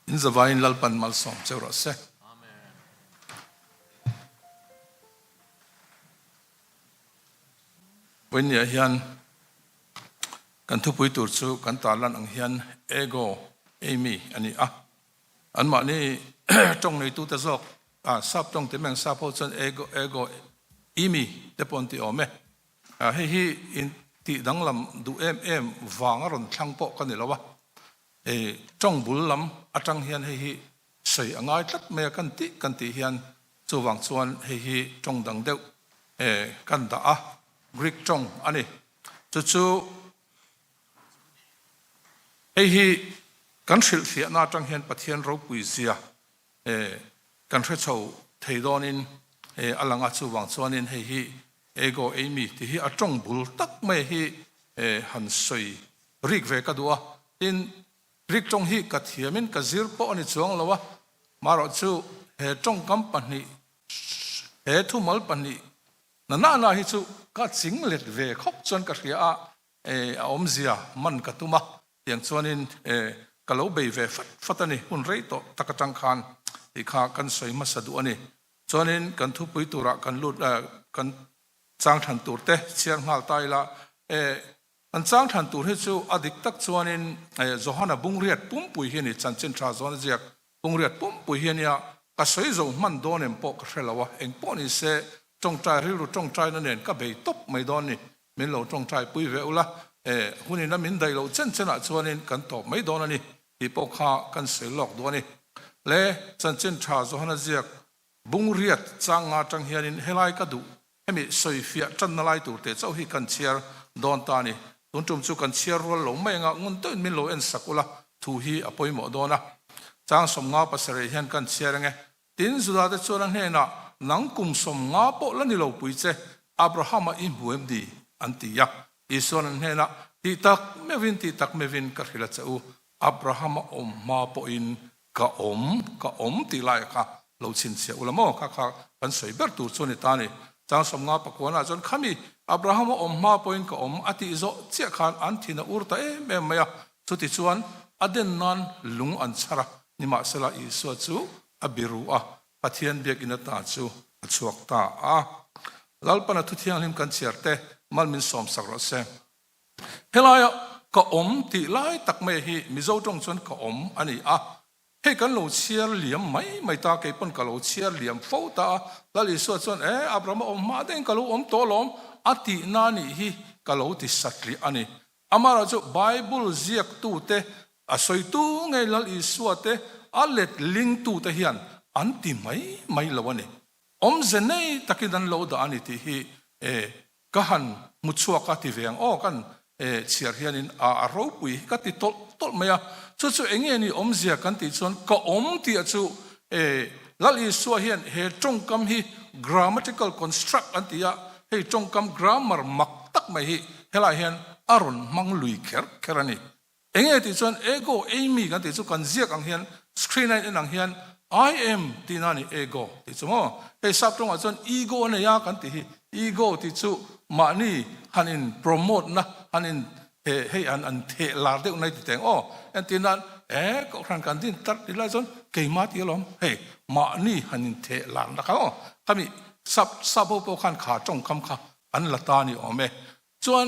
In zavaiin Lalpan malsawm cheu rawh se. Vawinia hian kan thupui tur chu kan tarlan ang hian Ego Eimi a ni a. Anmahni tawng neitute zawk a sap tawng ti meng sap ho chuan Ego Ego Eimi te pawh an ti awm e. Hei hi in tih danglam duh em em vang a rawn thlang pawh ka ni lo a. Tawng bul lam atang hian hei hi sawi a ngai tlat mai a kan tih kan tih hian chuvang chuan hei hi tawng dang deuh kan dah a, Greek tawng a ni. Chu chu hei hi kan hrilhfiahna atang hian Pathian ropui zia kan hre chho thei dawnin a lang a, chuvang chuanin hei hi ego eimi tih hi a tawng bul tak mai hi han sawi rik ve ka duh a, tin Greek tawng hi ka thiamin ka zir pawh a ni chuang lo a, marawhchu he tawngkam pahnih he thumal pahnih na nahna hi chu ka ching let ve khawp chuan ka hria a, a awmzia man ka tum a, tiang chuanin ka lo bei ve fat fat a ni, hun rei tawh tak atang khan tih kha kan sawi hmasa duh a ni. Chuanin kan thupui turah kan lut kan chang thlan tur te chhiar nghal ta ila, An chang thlan tur hi chu a dik tak chuanin Johana bungriat pumpui hi a ni, chanchin tha zawn a ziak bungriat pumpui hi a nia, ka sawi zo hman dawn em pawh ka hre lo a, eng pawh ni se tawngtai rilru tawngtaina nen ka bei tawp mai dawn ni, min lo tawngtai pui ve ula, hunin a min daih loh chen chenah chuanin kan tawp mai dawn a ni tih pawh kha kan sawi lawk duh a ni. Le chanchin tha Johana ziak Bungriat chang nga atang hianin helai ka duh, hemi sawifiah tanna lai tur te chauh hi kan chhiar dawn ta a ni. Tun tum chu kan chhiar rual lo mai anga ngun deuhin min lo en sak ula, thu hi a pawimawh dawn a. Chang 57 hian kan chhiar ange. Tin, Juda te chuan a hnenah, Nang kum 50 pawh la ni lo pui che, Abrahama i hmu em ni? an ti a. Isuan an hnenah, Tih tak meuhin, tih tak meuhin ka hrilh a che u, Abrahama awm hma pawhin Ka awm, ka awm tih lai kha lo chhinchhiah ula maw? Kha kha kan sawi ber tur chu a ni ta a ni. Chang 59 ah chuan khami Abraham a awm hma pawhin ka awm a tih zawh chiah khan an thin a ur ta em em mai a. Chuti chuan a den nan lung an chhar a, nimahsela Isua chu a biru a, Pathian biakinn ata chu a chhuak ta a. Lalpana thu thianghlim kan chhiar te mal min sawmsak rawh se. Helaia ka awm tih lai tak mai hi Mizo tawng chuan ka awm a ni a, hei kan lo chhiar liam mai mai ta, kei pawn ka lo chhiar liam fo ta a, Lal Isua chuan e, Abraham a awm hma deuhin ka lo awm tawh alawm a tihna nih hi ka lo ti satliah a ni. Amaherawhchu chu Bible ziaktute, a sawitu ngei Lal Isua te, a letlingtute hian an ti mai mai lo a ni. Awmze nei takin an lo dah a ni tih hi e, Ka han hmu chhuak a ti ve ang aw kan chhiar hianin a a ropui hi ka ti tawlh tawlh mai a, chu chu eng nge ni awmzia kan tih chuan ka awm tih ah chu e Lal Isua hian he tawngkam hi grammatical construct an ti a, hei tawngkam grammar mak tak mai hi helai hian a rawn hmang lui kher kher a ni. Enge tih chuan ego ei mi kan tih chu kan ziak ang hian screen a in en ang hian I am tihna a ni ego tih chu maw. Hei sap tawngah chuan ego a nei a kan tih hi ego tih chu mahni han in promote na han in he hei an an theh lar deuh nai ti teng aw entir nan e kohhran kan din tar tih lai chuan keimah tih alawm hei mahni han in theh lar na kha aw khami sap sap ho pawh khan kha tawngkam kha an la ta a ni awm e. Chuan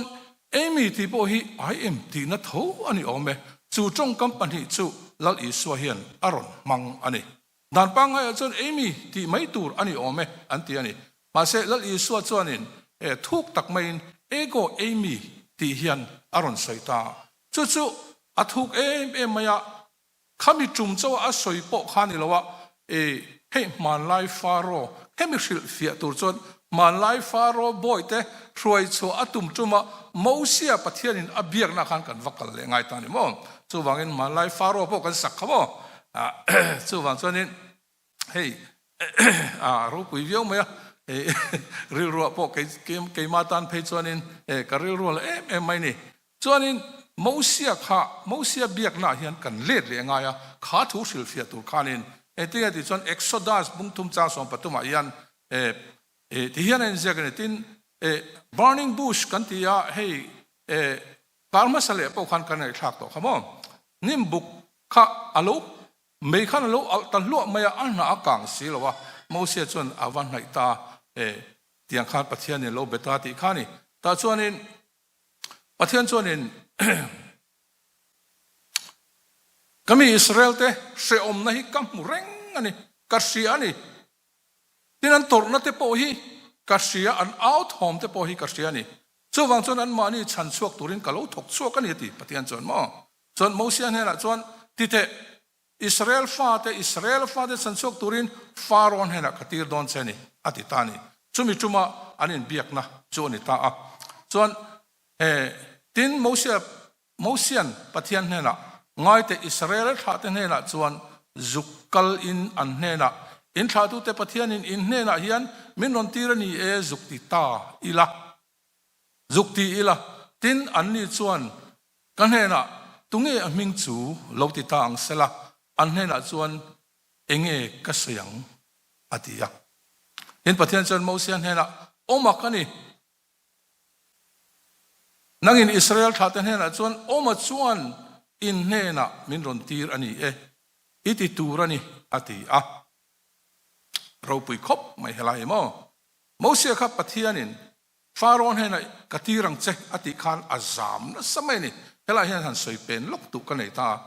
Amy tih pawh hi I am tihna tho a ni awm e. Chu tawngkam pahnih chu Lal Isua hian a rawn hmang a ni. Dan pangngaiah chuan Amy tih mai tur a ni awm e an ti a ni. Mahse Lal Isua chuanin e thuk tak maiin Ego Amy tih hian a rawn sawi ta. Chu chu a thuk em em mai a, Khami tum chauh a sawi pawh kha ni lo a, e, hei hmanlai Faro, hemi hrilh fiah tur chuan hmanlai Faro bawihte hruai chhuah a tum tum a, Mosia Pathianin a biakna khan kan va kal leh ngai ta ni maw? Chuvangin hmanlai Faro pawh kan sak kha maw? Chuvang chuanin hei a ropui viau mai a, hei rilruah pawh kei keimah tan phei chuanin ka rilrual em em mai ni. Chuanin Mosia kha, Mosia biaknaah hian kan let leh ngai a, kha thu hrilhfiah tur khanin engtin nge tih chuan Exodus bung thum chang 13 ah hian eh ti hian a inziak a ni. Tin, eh burning bush kan ti a, hei eh kar hmasa leh pawh khan kan ngaihthlak tawh kha maw? Hnimbuk kha a lo. Mei khan a lo alh ta hluah mai a, a hnah a kang si lo a. Mosia chuan a va hnaih ta e, tiang khan Pathianin a lo be ta tih kha a ni. Tah chuanin Pathian chuanin Ka mi Israel te hrehawmna hi ka hmu reng a ni, ka hria a ni. Tin an tawrhna te pawh hi ka hria, an au thawm te pawh hi ka hria a ni. Chuvang chuan anmahni chhan chhuak turin ka lo thawk chhuak a ni a ti Pathian chuan maw? Chuan Mosia hnenah chuan, Ti teh, Israel fate, Israela fate chhan chhuak turin Faraoh hnenah ka tir dawn che a ni, a ti ta a ni. Chumi ṭuma an inbiakna chu a ni ta a. Chuan, he, tin Mosia, Mosian Pathian hnenah, Ngaite, Israela thlahte hnenah chuan zuk kal in an hnenah, In thlahtute Pathianin in hnenah hian min rawn tir a ni e, zuk ti ta ila. Zuk ti ila. Tin, anni chuan Ka hnenah, Tunge a hming chu lo ti ta ang sela, an hnenah chuan enge ka sawi ang? a ti a. Tin, Pathian chuan Mosia hnenah, Awma ka ni. Nangin Israel thlahte hnenah chuan, Awma chuan in hnenah min rawn tir a ni e, i ti tur a ni, a ti a. Ropui khawp mai helai maw? Mosia kha Pathianin Faraoh hnenah ka tir ang che a tih khan a zam nasa mai a ni. Helaiah hian han sawi pen lawk duh ka nei ta a.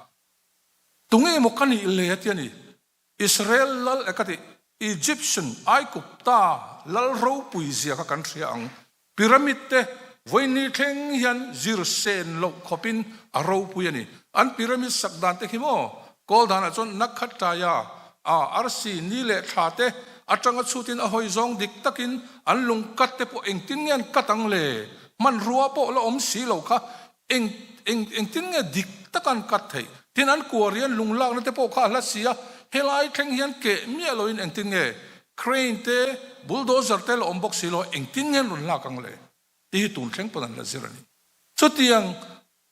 Tunge maw ka nih le a ti a ni. Israel lal e ka tih Egyptian, Aigupta, lal ropui zia kha kan hria ang. Pyramid te vawiin thleng hian zir sen loh khawpin a ropui a ni. An pyramid sak dan te khi maw Kawl danah chuan Nakhattaya a arsi ni leh thla te atanga chhutin a hawi zawng dik takin an lung kat te pawh engtin nge an kat ang le? Hmanrua pawh la awm si lo kha eng eng engtin nge dik taka an kat theih? Tin an kuari an lung lakna te pawh kha a hla si a, helai thleng hian keh miah loin engtin nge crane te bulldozer te la awm bawk si lo engtin nge an rawn lak ang le? Tih hi tun thleng pawn an la zir a ni. Chutiang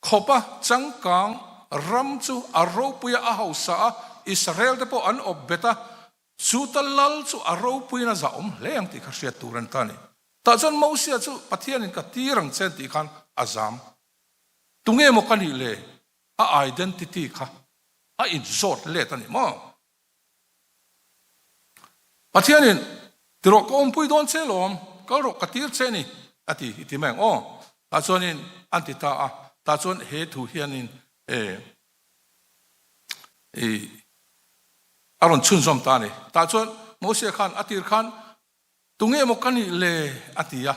Khawpa changkang ram chu a ropui a, a hausa a, Israel te pawh an awp bet a, chuta lal chu a ropuiin a zahawm hle ang tih kha hriat tur a ni ta a ni. Tah chuan Mosia chu Pathianin ka tir ang che tih khan a zam. Tunge maw ka nih le? A identity kha a inzawt let a ni maw? Pathianin, Ti rawh, ka awmpui dawn che lawm, kal rawh, ka tir che ni, a ti, i ti mai ang aw. Tah chuanin an ti ta a, tah chuan he thu hianin e i a rawn chhunzawm ta a ni. Tah chuan Mosia khan a tir khan, Tunge maw ka nih le? a ti a,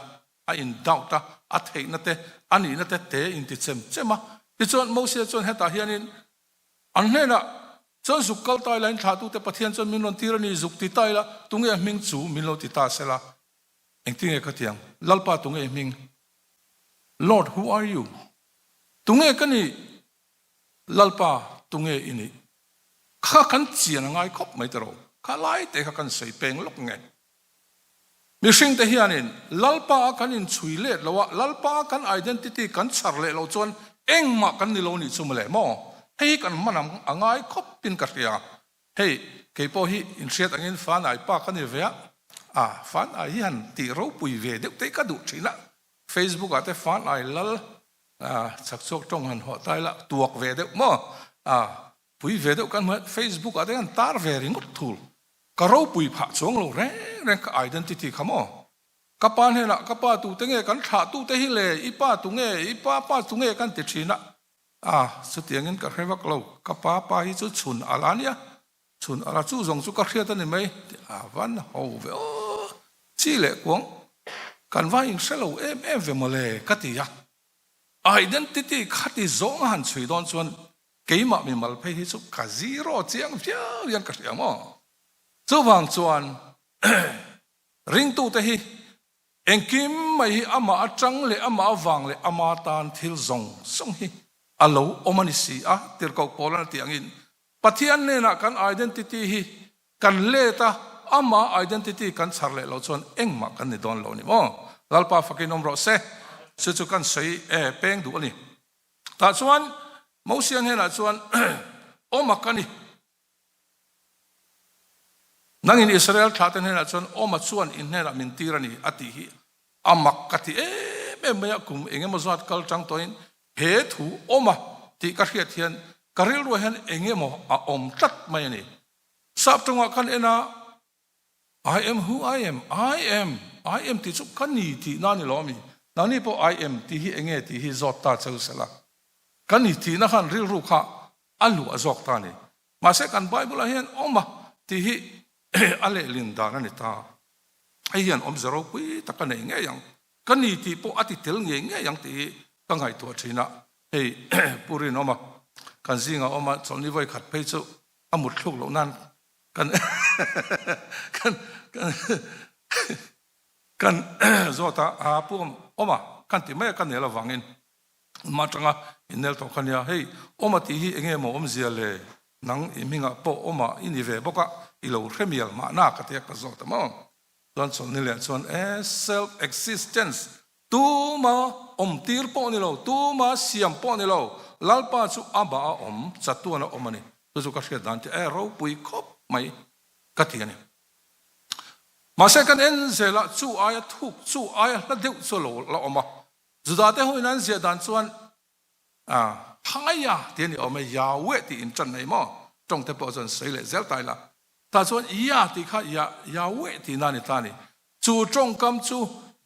a in doubt a, a theihna te, a nihna te te in ti chem chem a. Tichuan Mosia chuan hetah hianin An hnenah chuan zuk kal ta ila, in thlahtute Pathian chuan min rawn tir a ni, zuk ti ta ila, tunge a hming chu min lo ti ta sela, engtinge ka ti ang? Lalpa tunge i hming? Lord, who are you? Tunge ka nih? Lalpa, tunge i nih? Kha kan chian a ngai khawp mai tiraw? Kha lai te kha kan sawi peng lawk nge? Mihring te hianin Lalpa a kan inchhui let lo a, Lalpa a kan identity kan chhar leh loh chuan engmah kan ni lo nih chu mawle maw? Hei hi kan hman ang a ngai khawp in ka hria. Hei, kei pawh hi inhriat angin Fanai pa ka ni ve a, a Fanai hi han tih ropui ve deuh te hi ka duh thin a, Facebook ah te Fanai lal chak chhuak tawng han hawh ta ila tuak ve deuh maw? A pui ve deuh kan hmu a, Facebook ah te hian tar ve ringawt thul. Ka ropui phah chuang lo reng reng ka identity kha maw? Ka pa hnenah ka pa tute nge kan thlah tute hi le i pa tu nge i pa pa tu nge kan ti thin a, a chutiangin ka hre vak lo ka pa pa hi chu chhun ala nia chhun ala chu zawng chu ka hriat a ni mai ti a van ho ve aw chi leh kuang kan va inhre lo em em ve mawle ka ti a identity khati zawng a han chhui dawn chuan Keimah mimal phei hi chu ka zero chiang viau hian ka hria maw? Chuvang chuan ringtute hi engkim mai hi amah atang leh amah avang leh ama tan thil zawng zawng hi a lo awm a ni si a, tirhkoh pawl an tih angin Pathian hnenah kan identity hi kan let a, ama identity kan chhar leh loh chuan engmah kan ni dawn lo a ni maw? Lalpa fakin awm rawh se. Chu chu kan sawi e peng duh a ni. Tah chuan Mosia hnenah chuan, Awma ka ni. Nangin Israel thlahte hnenah chuan Awma chuan in hnenah min tir a ni, a tih hi a mak ka ti em em mai a, kum eng emaw zat kal tang tawhin he thu Awma tih ka hriat hian. Ka rilruah hian eng emaw a awm tlat mai a ni. Sap tawngah khan en a, I am who I am, I am, I am tih chu ka ni tihna a ni lo ami? Nangni pawh I am tih hi eng nge tih hi zawt ta cheu sela. Ka ni tihna khan rilru kha a luah zawk ta a ni. Mahse kan Bible-ah hian awm a tih hi a lehlin dan a ni ta. Hei hian awmze ropui tak a nei ngei ang. Ka ni tih pawh a ti tel ngei ngei ang tih hi ka ngaihtuah thin a. Hei Pu Rinawma kan zingah awm a, chawlhni vawi khat phei chu a mut thluk loh nan kan kan kan zawt a, a Pu Awma kan ti mai a, ka nel avangin Amah atanga innel tawh kha nia, hei Awma tih hi enge maw awmzia le? Nang i hmingah pawh Awma i ni ve bawk a, i lo hre mial mahna ka tia ka zawt a maw? Chuan chawlhni leh chuan e self existence tuma awm tir pawh ni lo, tuma siam pawh ni lo, Lalpa chu a bah a awm, chatuan a awm a ni. Chu chu ka hriat dan tih e ropui khawp mai ka ti a ni. Mahse kan en zelah chu aia thuk, chu aia hla deuh chu a lo la awm a. Juda te hoin an ziah dan chuan Haia tih a ni awm e, Yahweh tih in ṭan nei maw? Ṭawng te pawh chuan sawi leh zel ta ila. Tah chuan Yah tih kha Yahweh tihna a ni ta a ni. Chu ṭawngkam chu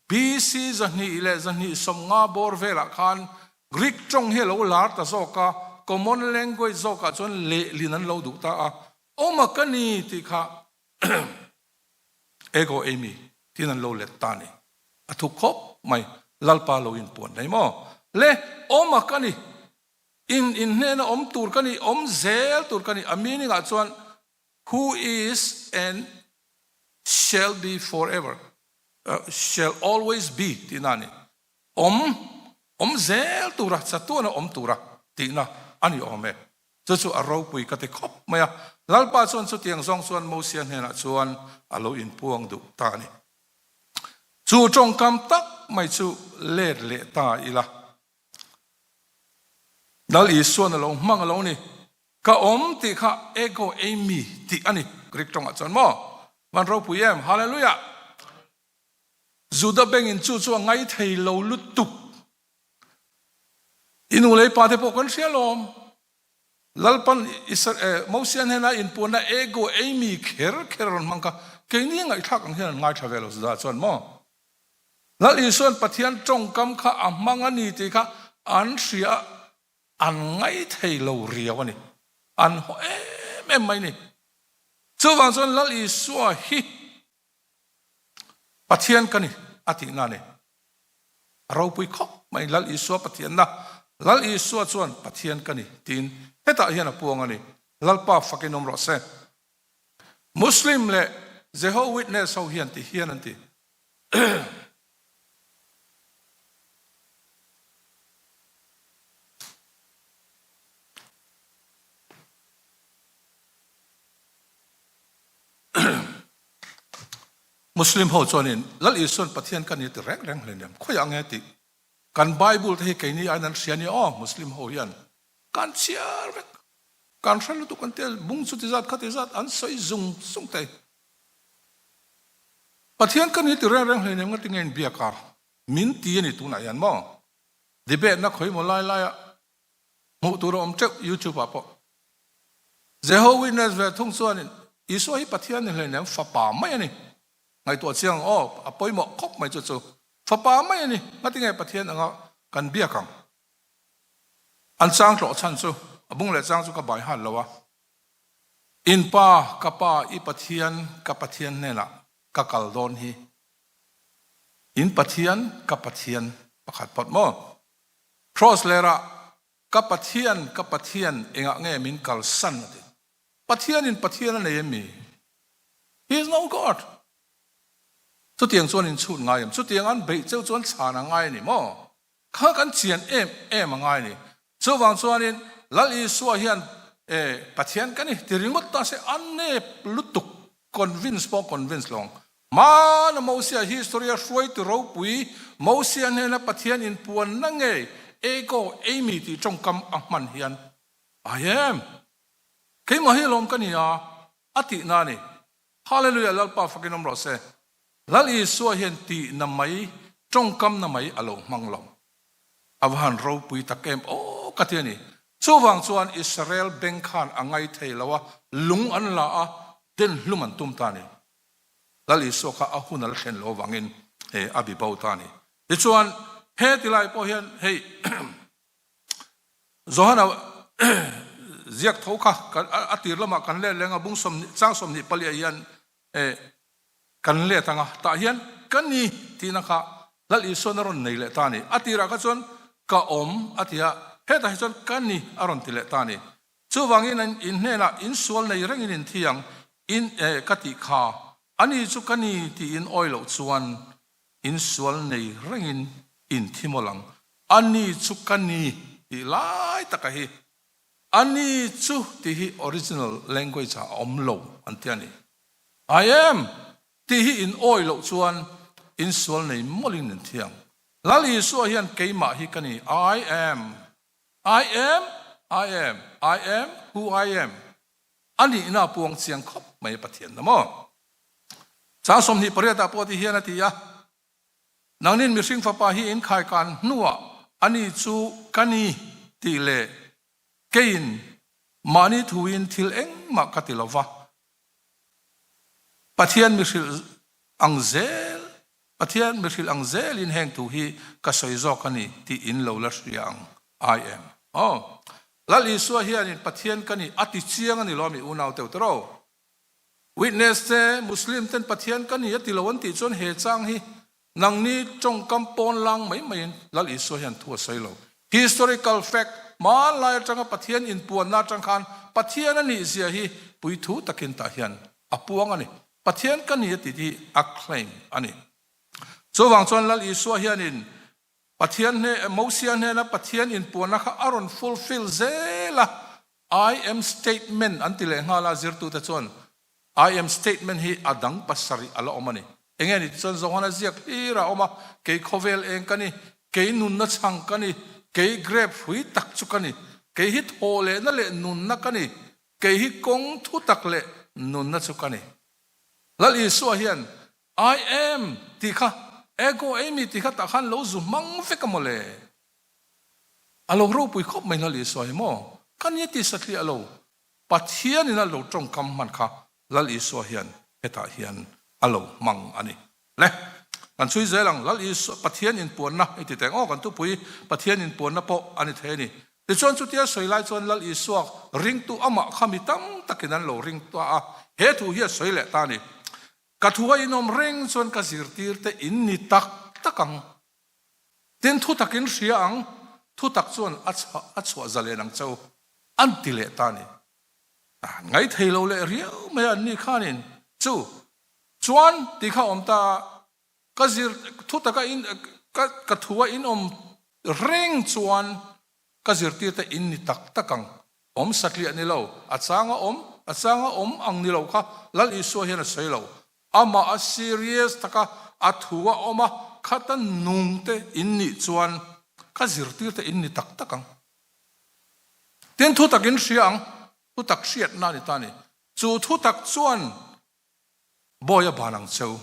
BC 229 bawr velah khan Greek ṭawng hi a lo lar ta zawk a, common language zawkah chuan lehlin an lo duh ta a, awm a ka ni tih kha Ego eimi tiin an lo let ta a ni. A thu khawp mai, Lalpa lo inpuan nei maw? Le, awm a ka ni. In in hnena awm tur ka ni, awm zel tur ka ni. A meaning ah chuan who is and shall be forever, shall always be tihna a ni. Awm, awm zel tura, chatuana awm tura tihna a ni awm e. Chu chu a ropui ka ti khawp mai a. Lalpa chuan chutiang zawng chuan Mosia hnenah chuan a lo inpuang duh ta a ni. Chu tawngkam tak mai chu let leh ta ila. Lal Isuan a lo hmang a lo ni. Ka awm tih kha ego eimi tih a ni Greek tawngah chuan maw? Van ropui em? Hallelujah! Juda bengin chu chu a ngaithei lo lutuk. I nu leh i pa te pawh kan hria lawm. Lalpan Mosia hnena inpuanna ego eimi kher kher a rawn hmang kha keini ngaihthlak ang hian an ngaithla ve lo Juda chuan maw? Lal Isuan Pathian tawngkam kha a hmang a ni tih kha an hria a, an ngaithei lo riau a ni. An haw em em mai ni. Chuvang chuan Lal Isua hi Pathian ka ni a tihna a ni. A ropui khawp mai Lal Isua Pathianna, Lal Isua chuan Pathian ka ni tiin hetah hian a puang a ni. Lalpa fakin awm rawh se. Muslim leh Jeho Witness ho hian ti hian an ti. Muslim ho chuanin Lal Isuan Pathian ka ni ti reng reng hleinem khawiah nge tih kan Bible te hi keini aiin an hria nia aw Muslim ho hian kan chhiar vek kan hre lutuk an tia bung chu ti zat kha ti zat an sawi zung zung thei Pathian ka ni ti reng reng hleinem nga tinge in biak a min ti a ni tunah hian maw debate na khawi maw lai lai ah Hmuh tur a awm teuh YouTube ah pawh. Jeho Witness ve thung chuanin Isua hi Pathian ni hleinem fapa mai a ni. Ngaihtuah chiang aw, a pawimawh khawp mai chu chu. Fapa mai a ni, ngatinge Pathian anga kan biak ang? An chang tlawh chhan chu a bung leh chang chu ka bai hal lo a. In pa, ka pa, i Pathian, ka Pathian hnenah ka kal dawn hi. In Pathian, ka Pathian pakhat phawt maw? Cross lerah, Ka Pathian, ka Pathian, engah nge min kalsan? a ti. Pathianin Pathian a nei em mi? He is no God. Chutiang chuan in chhut ngai em? Chutiang an beih cheu chuan chhan a ngai a ni maw? Kha kan chian em em a ngai a ni. Chuvang chuanin Lal Isua hian e Pathian ka ni ti ringawt ta se a nep lutuk convince pawh convince lo ang. Hmana Mosia history a hruaitu ropui Mosia hnena Pathian inpuanna ngei Ego eimi tih tawngkam a hman hian I am keimah hi alawm ka ni a a tihna a ni. Hallelujah Lalpa fakin awm rawh se. Lal Isua hian tihna mai tawngkamna mai a lo hmang lo. A va han ropui tak em aw ka ti a ni. Chuvang chuan Israel beng khan a ngai thei lo a, lung an la a, den hlum an tum ta a ni. Lal Isua kha a hun a la thlen lo avangin a bi bo ta a ni. Tichuan, he ti lai pawh hian hei Johana ziak tho kha a tir lamah kan let leng a, bung 20 chang 24 ah hian kan let ang a, tah hian ka ni tihna kha Lal Isuan a rawn nei leh ta a ni. A tirah kha chuan ka awm a ti a, hetah hi chuan ka ni a rawn ti leh ta a ni. Chuvangin in hnenah in sual nei rengin in thi ang, in eh ka tih kha, ani chu ka ni tiin awi loh chuan in sual nei rengin in thi mawlh ang, ani chu ka ni tih lai taka hi, ani chu tih hi original language ah a awm lo an ti a ni. I am tih hi in awi loh chuan in sual nei mawlhin in thi ang. Lal Isua hian keimah hi ka ni, I am. I am, I am, I am who I am. A nihna a puang chiang khawp mai a Pathian na maw? Chang 28 ah pawh ti hian a ti a, Nangnin mihring fapa hi in khaikan hnuah ani chu ka ni tih leh keiin mahni thuin thil engmah ka ti lo va, Pathian mi hrilh ang zel, Pathian mi hrilh ang zelin heng thu hi ka sawi zawk a ni tih in lo la hria ang. I am. Aw. Lal Isua hianin Pathian ka ni a ti chiang a ni lo a mi unau teuh te ro. Witness te, Muslim ten Pathian ka ni a ti lo an tih chuan he chang hi Nangni tawngkam pawn lang mai maiin Lal Isua hian thu a sawi lo. Historical fact, hmanlai atanga Pathian inpuanna atang khan Pathian a nih zia hi puithu takin tah hian a puang a ni. Pathian ka ni a tih hi a claim a ni. Chuvang chuan Lal Isua hianin Pathian hne, Mosia hnena Pathian inpuanna kha a rawn fulfill zel a, I am statement an ti leh nghal a, zirtute chuan I am statement hi a dang pasarih a la awm a ni. Enge ni tichuan Zohan a ziak hlir a awm a, kei khawvel eng ka ni, kei nunna chhang ka ni, kei grape hrui tak chu ka ni, kei hi thawhlehna leh nunna ka ni, kei hi kawng thu tak leh nunna chu ka ni. Lal Isua hian I am tih kha ego eimi tih kha tah khan lo zu hmang vek a mawle. A lo ropui khawp mai Lal Isua hi maw? Ka ni a ti satliah lo. Pathianin a lo tawngkam hman kha Lal Isua hian hetah hian a lo hmang a ni. Le, kan chhui zel ang, Lal Isua, Pathian inpuanna i ti teng aw, kan thupui Pathian inpuanna pawh a ni thei a ni. Tichuan chutia sawi lai chuan Lal Isua ringtu amah kha mi tam takin an lo ring ta a, he thu hi a sawi leh ta a ni. Ka thu a inawm reng chuan ka zirtirte in ni tak tak ang. Tin, thutak in hria ang, thutak chuan a a chhuah zalen ang cheu an ti leh ta a ni. An ngaithei lo leh riau mai a, anni khanin chu chuan ti kha awm ta a, ka zir thutaka in ka ka thua in awm reng chuan ka zirtirte in ni tak tak ang. Awm satliah ni lo, a changa awm, a changa awm ang ni lo kha Lal Isua hian a sawi lo. Amah a serious taka a thu a awm a, khata nung te in nih chuan ka zirtir te in ni tak tak ang. Tin thutak in hria ang, thutak hriatna a ni ta a ni. Chu thutak chuan bawi a ban ang cheu,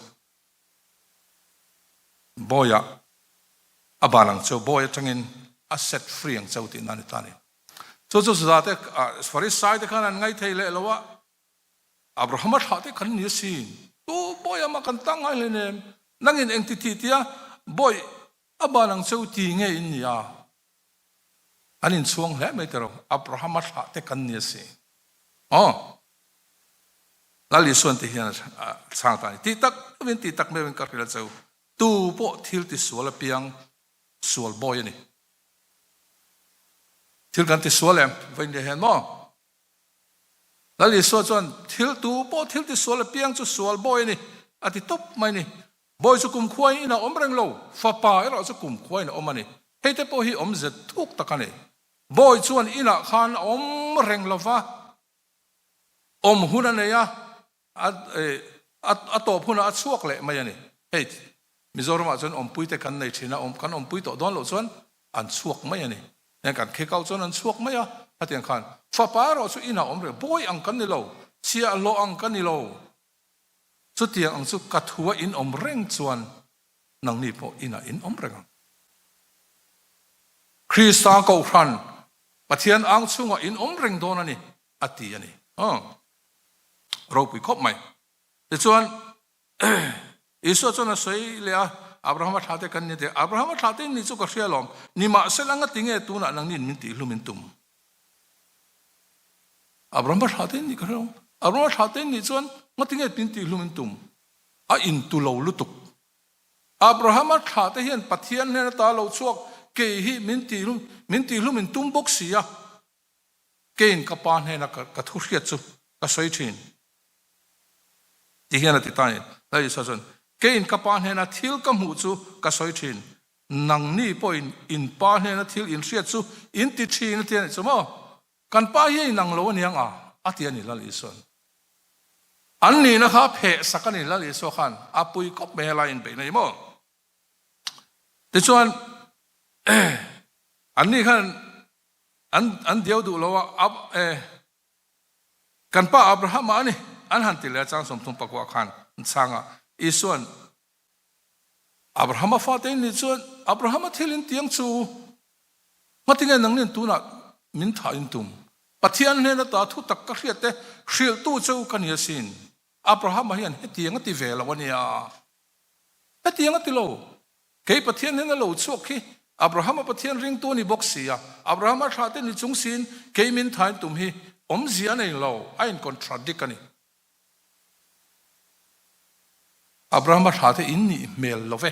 bawiah a ban ang cheu, bawi atangin a set free ang cheu tihna a ni ta a ni. Chu chu Juda te, Farisai te khan an ngaithei leh lo a, Abrahama thlah te kan ni asin, tu bawi ama kan tang ngai hlein em? Nangin engti tih tia bawi a ban ang cheu ti nge in ni a? An inchhuang hle mai tiraw, Abrahama thlah te kan ni asin. Aw, Lal Isuan ti hian a chhang ta a ni. Tih tak meuhin, tih tak meuhin ka hrilh a cheu, tu pawh thil tisual apiang sual bawi a ni. Thil kan tisual em? Vawiin leh hian maw? Lal Isua chuan, Thil tu pawh thil ti sual apiang chu sual bawi a ni, a ti tawp mai a ni. Bawi chu kumkhuain a awm reng lo, fapa erawh chu kumkhuain a awm a ni. Hei te pawh hi awmze thuk tak a ni. Bawi chuan inah khan a awm reng lo va, awm hun a nei a, a tawp hunah a chhuak leh mai a ni. Hei, Mizoramah chuan awmpuite kan nei thin a, kan awmpui tawh dawn loh chuan an chhuak mai a ni. Heng kan khek au chuan an chhuak mai a, hetiang khan fapa erawh chu inah awm reng, bawi ang kan ni lo, chhiahhlawh ang ka ni lo. Chutiang ang chu ka thua in awm reng chuan nangni pawh inah in awm reng ang. Krista Kohhran. Pathian ang chhungah in awm reng dawn a ni, a ti a ni. Ropui khawp mai. Tichuan, Isua chuan a sawi leh a, Abrahama thlate kan ni teh. Abrahama thlate in nih chu ka hria alawm. Nimahsela nga tinge tunah nangni in min tihhlum in tum? Abrahama thlate in nih ka hria alawm. Abrahama thlate in nih chuan nga tinge min tihhlum in tum? A intu lo lutuk. Abrahama thlate hian Pathian hnen ata lo chhuak kei hi min tihhlum min tihhlum in tum bawk si a. Keiin ka pa hnena ka thu hriat chu ka sawi thin. Ti hian a ti ta a ni. Lal Isua chuan, Keiin ka pa hnena thil ka hmuh chu ka sawi thin, nangni pawhin in pa hnena thil in hriat chu in ti thin a ti a nih chu maw? Kan pa hi a inang lo aniang a, a ti a ni Lal Isua'n. An nihna kha pheh sak a ni Lal Isua khan a pui khawp mai helai inbeihna hi maw? Tichuan, anni khan an an diau duh lo a, e, Kan pa Abrahama a ni, an han ti leh a chang 39 khan an chhang a. Isua'n, Abrahama fate in nih chuan Abrahama thil in tiang chu ngatinge nangnin tunah min thah in tum? Pathian hnen ata thu tak ka hriat te hrilhtu chu ka ni asin. Abrahama hian hetiang a ti ve lo a nia. Hetiang a ti lo. Kei Pathian hian a lo chhuak hi Abrahama Pathian ringtu a ni bawk si a, Abrahama thlah te ni chung siin kei min thain tum hi awmzia a nei lo, a in contradict a ni. Abrahama thlah te in nih hmel lo ve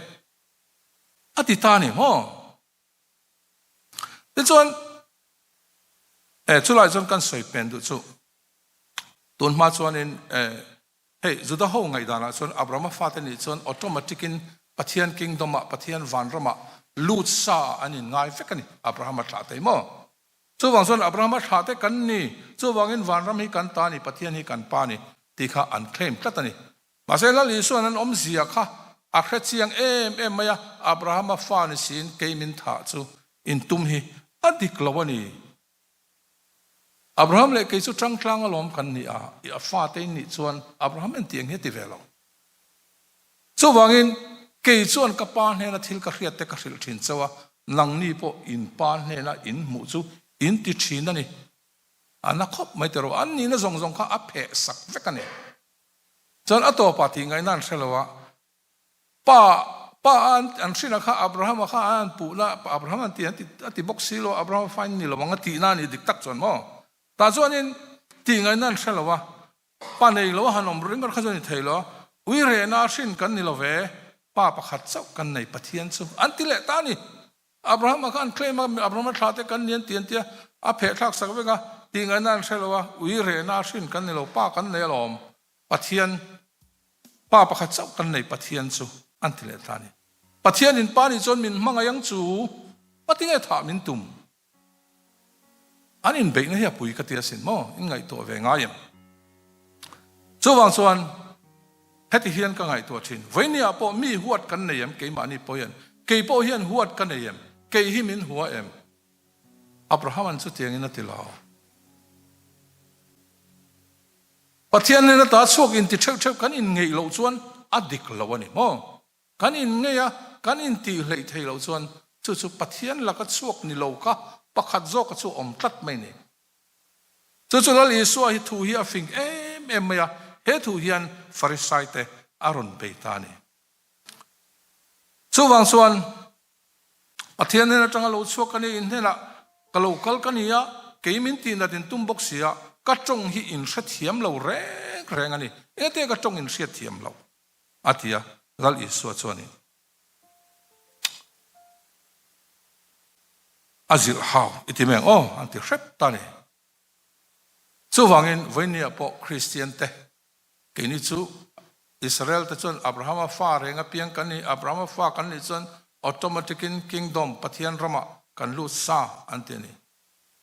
a ti ta a ni maw? Tichuan, eh chulai chuan kan sawi pen duh chu tun hma chuanin eh Hei, Juda ho ngaihdanah chuan Abrahama fate nih chuan automatic in Pathian kingdom ah, Pathian vanramah lut sa ah an in ngai vek a ni, Abrahama thlah te maw? Chuvang chuan Abrahama thlah te kan ni, chuvangin vanram hi kan ta a ni, Pathian hi kan pa a ni tih kha an claim tlat a ni. Mahse Lal Isua'n an awmzia kha a hre chiang em em mai a, Abrahama fa ni siin kei min thah chu in tum hi a dik lo a ni. Abraham leh kei chu tangtlang alawm kan ni a, i a fate in nih chuan Abraham en tiang hi a ti ve lo. Chuvangin kei chuan ka pa hnena thil ka hriat te ka hrilh thin chauh a, nangni pawh in pa hnena in hmuh chu in ti thin a ni. A na khawp mai tiraw, an nihna zawng zawng kha a pheh sak vek a ni. Chuan a tawpah tih ngaihna an hre lo a, Pa, pa a an hrin a kha Abraham a kha a an puhna, Abraham an ti an ti a ti bawk si lo, Abraham a fain ni lo ang a tihna a ni dik tak chuan maw? Tah chuanin tih ngaihna an hre lo a, pa nei lo a han awm ringawt kha chu a ni thei lo a, ui rehna a hrin kan ni lo ve, pa pakhat chauh kan nei Pathian chu an ti leh ta a ni. Abraham a kha an claim a, Abraham a thlah te kan ni an ti an ti a, a phehthlak sak vek a, tih ngaihna an hre lo a, ui rehna a hrin kan ni lo, pa kan nei alawm. Pathian, Pa pakhat chauh kan nei Pathian chu an ti leh ta a ni. Pathian in Pa nih chuan min hmangaih ang chu ngatinge thah min tum? An inbeihna hi a pui ka ti asin maw? In ngaihtuah ve ngai em? Chuvang chuan heti hian ka ngaihtuah thin, Vawinia pawh mi huat kan nei em? Keimahni pawh hian, kei pawh hian huat ka nei em? Kei hi min hua em? Abraham-a'n chutiangin a ti lo. Pathian nen ata chhuak inti theuh theuh kan inngeih loh chuan a dik lo a ni maw? Kan inngeih a, kan intih hleih theih loh chuan chu chu Pathian laka chhuak ni lo kha pakhat zawka chu awm tlat mai ni. Chu chu Lal Isua hi thu hi a fing em em mai a, he thu hian Farisaite a rawn bei ta a ni. Chuvang chuan Pathian hnen atanga lo chhuak ka ni, in hnenah ka lo kal ka ni a, kei min tihnat in tum bawk si a, ka tawng hi in hrethiam lo reng reng a ni, engate ka tawng in hriatthiam lo? a ti a, Lal Isua chuanin a zilh hau i ti mai ang aw, an ti hrep ta a ni. Chuvangin vawinia pawh Kristian te Keini chu Israel te chuan Abrahama fa reng a piang kan ni, Abrahama fa kan nih chuan automatic in kingdom, Pathian ramah kan lut sa an ti a ni.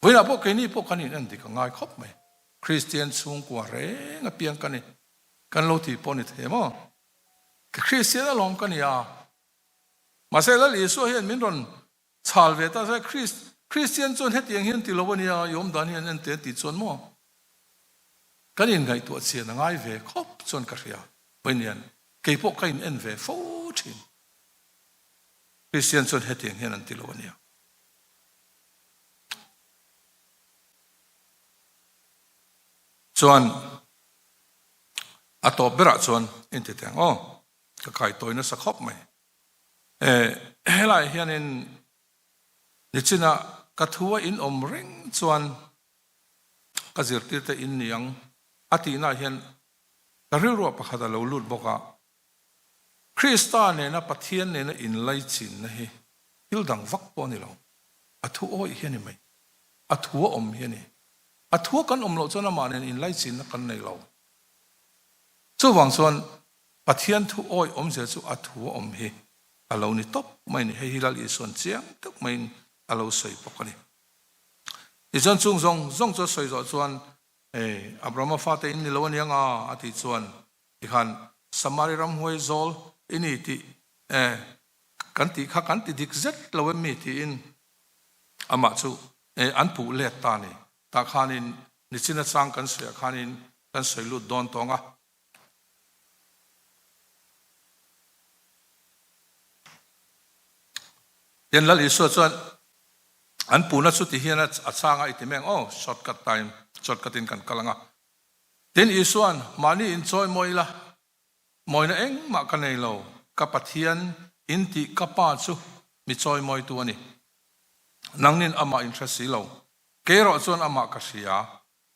Vawiinah pawh keini pawh kan in en dik a ngai khawp mai. Kristian chhungkua reng a piang kan ni, kan lo tih pawh ni thei maw? Kristian alawm ka ni a, mahse Lal Isua hian min rawn chhal ve ta se, Kristian chuan hetiang hian ti lo a nia, i awm dan hian en teh tih chuan maw? Kan inngaihtuah chian a ngai ve khawp chuan ka hria. Vawiinian kei pawh ka in en ve fo thin. Kristian chuan hetiang hian an ti lo a nia. Chuan a tawp berah chuan inti teh ang aw, ka kai tawi nasa khawp mai. Eh, helai hianin nichinah ka thu a in awm reng chuan ka zirtir te in ni ang a tihnaah hian ka rilruah pakhat a lo lut bawk a. Krista nena Pathian nena inlaichinna hi thil dang vak pawh a ni lo, a thu awih hi a ni mai, a thu a awm hi a ni. A thu a kan awm loh chuan amah nen inlaichinna kan nei lo. Chuvang chuan Pathian thu awih awmzia chu a thu a awm hi a lo ni tawp mai a ni. Hei hi Lal Isuan chiang deuh maiin a lo sawi bawk a ni. Tichuan chung zawng zawng chu a sawi zawh chuan, Hei, Abrahama fate in ni lo a niang a, a tih chuan Tikhan Samari ramhuai zawl i ni tih e kan tih kha kan ti dik zet lo em mi tiin amah chu e an puh let ta a ni. Tah khanin nichin achang kan sawiah khanin kan sawi lut dawn tawng a. Tin Lal Isua chuan an puhna chu ti hian a changa i ti meng aw, shortcut time, shortcut in kan kal ang a. Tin, Isua'n, Mahni inchawi mawi ila, mawina engmah ka nei lo, ka Pathian in tih ka Pa chu mi chawi mawitu a ni. Nangnin amah in hre si lo, kei erawh chuan amah ka hria,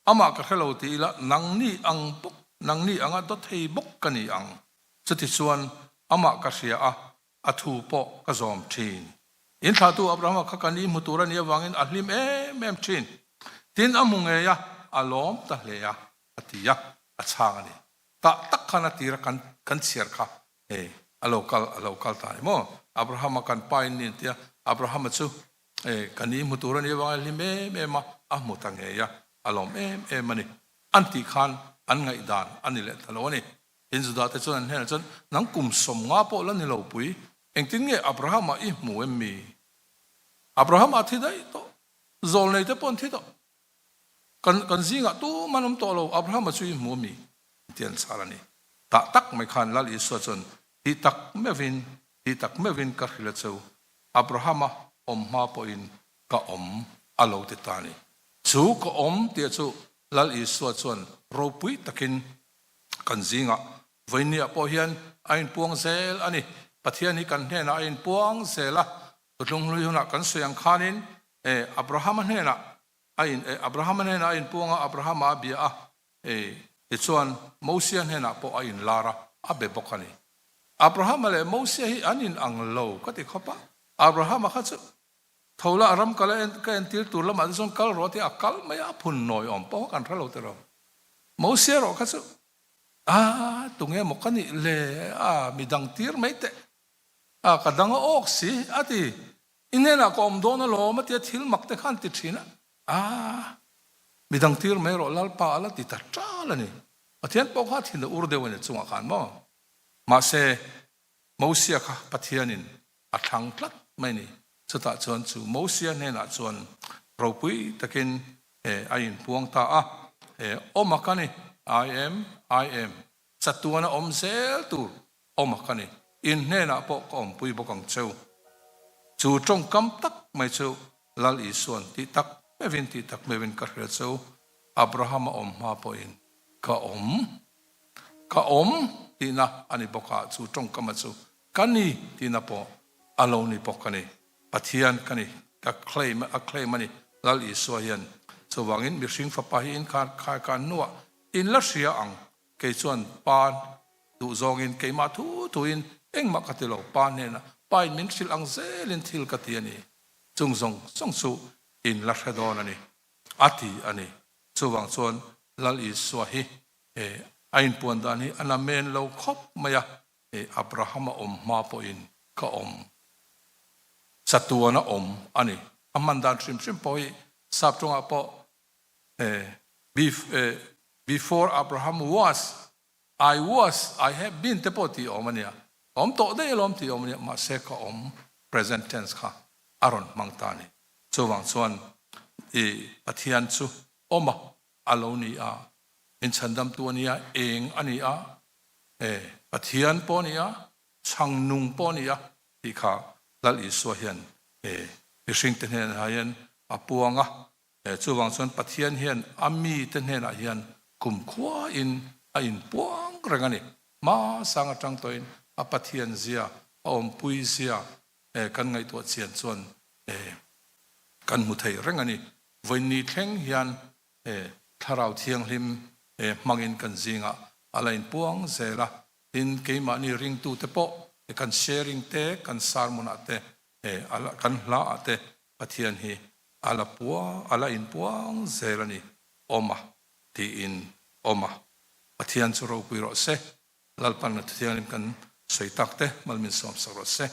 amah ka hre lo ti ila nangni ang bawk, nangni anga dawthei bawk ka ni ang. Chutichuan, amah ka hria a, A thu pawh ka zawm thin. In thlahtu Abrahama kha kan ihmu tur a nih avangin a hlim em em thin. Tin, a hmu ngei a, a lawm ta hle a, a ti a, a chhang a ni. Tah tak khan a tir a kan kan chhiar kha hei a lo kal a lo kal ta a ni maw? Abrahama kan pa in ni an ti a, Abrahama chu hei kan ihmu tur a nih avangin a hlim em em a, a hmu ta ngei a, a lawm em em a ni. An tih khan an ngaihdan a ni leh ta lo a ni. Tin, Judate chuan an hnenah chuan, Nang kum 50 pawh la ni lo pui, engtin nge Abrahama i hmu em mi? Abrahama a thi daih tawh, zawlnei te pawh an thi tawh. Kan kan zingah tum an awm tawh lo, Abrahama chu i hmu a mi? Ti an chhal a ni. Tah tak mai khan Lal Isua chuan, Tih tak meuhin, tih tak meuhin ka hrilh a cheu, Abrahama awm hma pawhin ka awm a lo ti ta a ni. Chu ka awm tih chu Lal Isua chuan ropui takin Kan zingah vawinia pawh hian a inpuang zel a ni. Pathian hi kan hnenah a inpuang zel a, Thutlung hlui hunah kan sawi ang khanin e Abrahama hnenah a in e Abrahama hnenah a inpuang a, Abrahama a bia a, e tichuan Mosia hnenah pawh a inlar a, a be bawk a ni. Abrahama leh Mosia hi an inang lo ka ti khawp a, Abrahama kha chu tho la a ram kal a en ka entir tur lamah te chuan kal rawh tia a kal mai a, a phun nawi awm pawh kha kan hre lo tiraw. Mosia erawh kha chu, A, tunge maw ka nih le? A, mi dang tir mai teh. A, ka dang a awk si, a ti. I hnenah ka awm dawn alawm, a ti a, thil mak te kha an ti thin a. A, mi dang tir mai erawh Lalpa a la ti ta tal a ni. Pathian pawh kha a thin a ur deuh a ni chungah khan maw? Mahse, Mosia kha Pathianin a thlang tlat mai ni. Chutah chuan chu Mosia hnenah chuan ropui takin a inpuang ta a, Awma ka ni, I am, I am, chatuana awm zel tur awma ka ni, in hnenah pawh ka awmpui bawk ang cheu. Chu tawngkam tak mai chu Lal Isuan tih tak meuhin tih tak meuhin ka hria cheu, Abrahama awm hma pawhin ka awm, ka awm tihna a ni bawk a, chu tawngkama chu Ka ni tihna pawh a lo ni bawk a ni. Pathian ka ni, ka claim a claim a ni Lal Isua hian. Chuvangin mihring fapa hi in khar khai khan hnuah in la hria ang, kei chuan Pa duh zawngin keimah thu thuin engmah ka ti lo, Pa hnenah Pa in min hrilh ang zelin thil ka ti a ni. Chung zawng zawng chu in la hre dawn a ni, a ti a ni. Chuvang chuan Lal Isua hi a inpuan dan hi a namen lo khawp mai a. Hei Abraham a awm hma pawhin ka awm. Chatuan a awm a ni. A hman dan hrim hrim pawh hi sap tawngah pawh before Abraham was, I was, I have been te pawh tih awm a nia. Ka awm tawh daih alawm tih awm a nia, mahse ka awm present tense kha a rawn hmang ta a ni. Chuvang chuan i Pathian chu awm a, a lo ni a, min chhandamtu a nia, eng a ni a, E, Pathian pawh a ni a, chhang nung pawh a ni a tih kha Lal Isua hian e mihringte hnenah hian a puang a. E, chuvang chuan Pathian hian a mite hnenah hian Kumkhua in a inpuang reng a ni. Hma sang atang tawhin a Pathian zia, a awmpui zia kan ngaihtuah chian chuan kan hmu thei reng a ni. Vawiinni thleng hian Thlarau Thianghlim hmangin kan zingah a la inpuang zel a. Tin, keimahni ringtute pawh kan sharing te, kan sermon ah te, kan hla ah te Pathian hi a la puang, a la inpuang zel a ni. Awm a, tiin awm a. Pathian chu ropui rawh se. Lalpan a Thuthianghlim kan sawi tak te malmin sawmsak rawh se.